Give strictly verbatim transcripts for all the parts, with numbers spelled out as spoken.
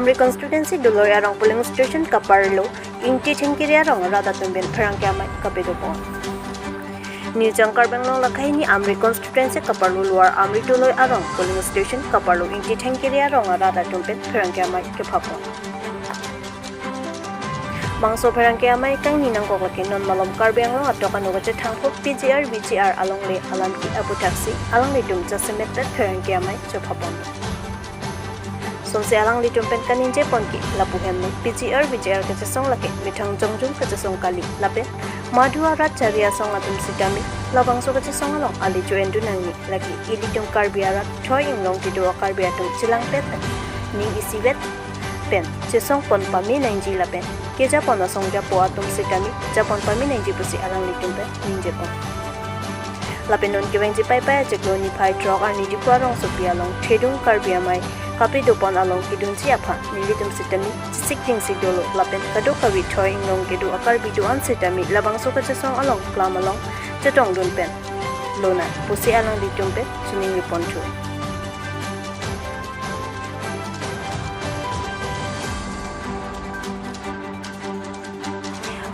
Amri constituency Doloi arong polling station kaparlo Ingti Thengkiri arong rat atum pen pherangke amei kapidopon. Nijang Karbi Anglong lakhaini Amri constituency kaparlo Lower Amri Doloi arong polling station kaparlo Ingti Thengkiri arong arat atum pen pherangke amei kephapon. Bangso pherangke amei kangni nangkok lake non malom Karbi Anglong atok ano kachethangpo P G R V G R alongle alam ke aputhaksi alanglitum jasemet pen pherangke amei chophapon. Sonsi alanglitum pen kaningje pon ke lapu hem non P G R V G R kachesong lake methang jongjung kachesong kali lapen madhu arat chari asong atum sitame labangso kachesong along ali cho endu nangji lake ilitum Karbi arat thoi inglong kedo a-Karbi atum chelangpet pen ning isivet pen chesong pon pame nangji lapen kejapon asong japo atum sitame japon pame nangji pusi alanglitum pen ningje pon. Lapen non kevangji Paipai achiklo niphai throk arni Diphu arongsopi along Thedung Karbi amei kapidopon along kedunji aphan nelitum sitame chesik dingsi dolo lapen kadokave thoi inglong kedo a-Karbi do-an sitame labangso kachesong along klam along chetongdun pen lonang pusi alanglitum pen chiningri ponthu.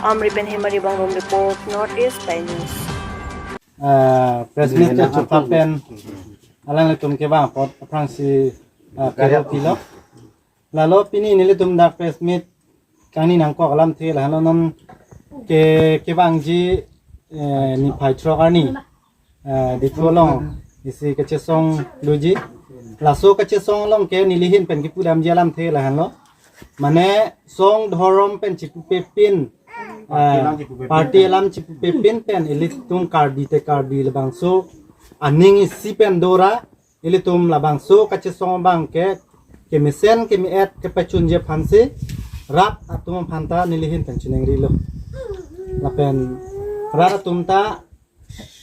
Amri pen Hemari Bongbong report, North East Pei News. Ah, press meet ke chupa pen alanglitum kevang apot aphrangsi, ah, pero pilo. Lalo pini nelitum dak press meet kangni nangkok alamthe lahenlo non ke kevangji, eh, niphai throk arni, eh, Diphu along isi kachesong doji. Laso kachesong along ke nelihin pen kipudamji alamthe lahenlo. Mane song dhorom pen chipupepin, eh, party alam chipupepin pen ilitum Karbi te Karbi labangso aning isi pen dora ilitum labangso kachesong abang ke kemesen keme-et kepachunji aphansi rat atum aphan ta nelihin pen chiningrilo. Lapen rat atum ta,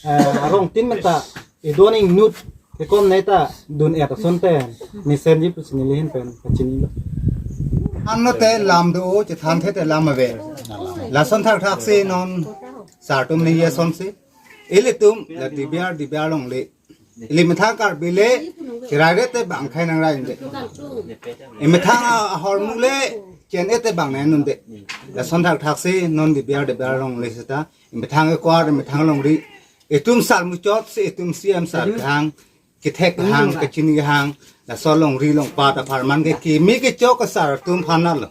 eh, arong tin menta idon ingnut kekom neta dun-et ason te mesenji pusi nelihin pen pachinilo. Anno te lam do, chethanthe te lam ave. Lason thakthaksi non sar atum ningje asonsi ilitum la D B R, D B R alongle ili methang Karbi le, chiraire te bang khai nang rai nde. Imethang a-, ahormu le, chen-e te bang nai nunde. Lason thakthaksi non D B R, D B R alongle seta. Imethang ekwar, imethang longri. Itum sar muchotsi, itum C M sar kehang, kethek kehang, kachini kehang, laso longri longpat apharman ke kimi kechok asar atum aphan lo.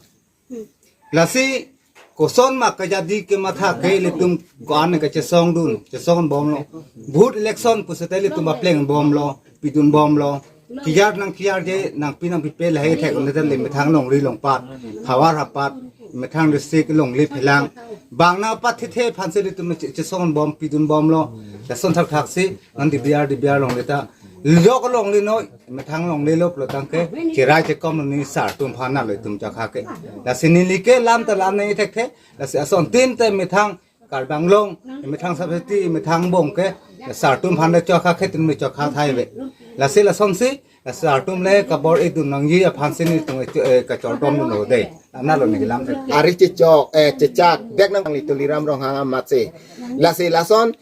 Lasi koson ma kajadi kematha ke ilitum ko-an kachesong dun, chesong bomlo. Vote election pusitame ilitum apleng bomlo, pidun bomlo. Kiyar nang kiyarje, nangpi nangpipe lahai thek unde le methang longri longpat, havar hapat, methang district longle phelang. Bang nangpathithe aphansi ilitum che-, chesong bom, pidun bomlo. Lason thakthaksi, non D B R, D B R alongle ta. Lok longle noi, methang longlelo pulo tangte, chirai chekom ni sar atum aphan lo itum chakha ke. Lasi neli ke lam ta lam nai thekthe, lasi ason tin te methang Karbi Anglong, methang Sapeti, methang Bong ke, sar atum aphan le chakha ke tin le chakha thai ve. Lasi lasonsi, sar atum le kabor-idun nangji aphansi nelitum, eh, kachor tom dunlo de. Analo ni lam te. Ari chechok, eh, chechak, bek nang li Tuliram Ronghang amatsi. Lasi lason,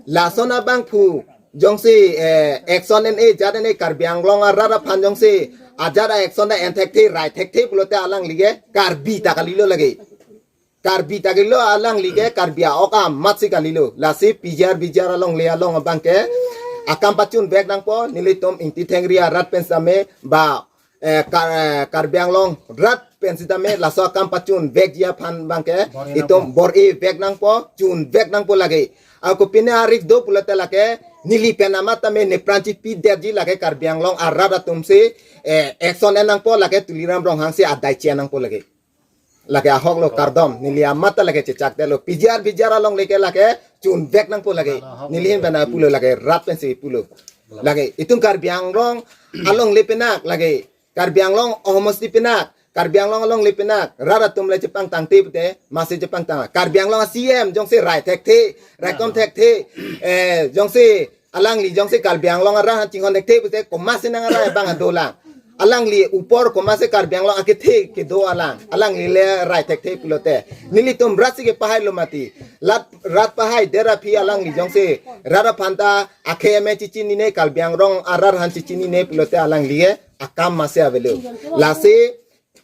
lason abangphu, jongsi, eh, action en e, jat en e Karbi Anglong arat aphan jongsi, ajat a-action ta en thekthe, rai thekthe pulote alangli ke Karbi ta kalilo lake. Karbi ta kalilo alangli ke Karbi a-ok amatsi kalilo. Lasi P G R, V G R alongle along abang ke akam pachunvek nangpo, nelitum Ingti Thengri arat pen sitame ba eh, Kar-, eh, Karbi Anglong rat pen sitame laso akam pachunvekji aphan abang ke itum bor-ivek nangpo, chunvek nangpo lake. Ako pine arik do pulote lake neli pen amat tame nepran chipidetji lake Karbi Anglong arat atumsi, eh, action en nangpo lake Tuliram Ronghangsi adai che nangpo lake. Lake ahok lo kardom, neli amat ta lake chechak detlo. P G R, V G R alongle ke lake chunvek nangpo lake. Nelihin pen pulo lake, rat pensi pulo. Lake itum Karbi Anglong alongle penak lake. Karbi Anglong ahomosti penak. Karbi Anglong alongle penak. Rat atum le chepangtangte pute, masi chepangtang. Karbi Anglong a-C M jongsi rai thekthe, raikom thekthe. Eh, jongsi alangli jongsi Karbi Anglong arat aphan chinghon thekthe pute komatsi nang arai abang dolang. Alangli upor komatsi Karbi Anglong akethe kedo alang. Alangli le rai thekthe pulote. Nelitum rat si kepahailo mati. Lat, rat pahaidet aphi alangli jongsi rat aphan ta akhei amei chichinine, Karbi Anglong arat aphan chichinine pulote alangli ke akam masi avelo. Lasi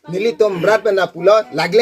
nelitum rat pen lapulo, lagle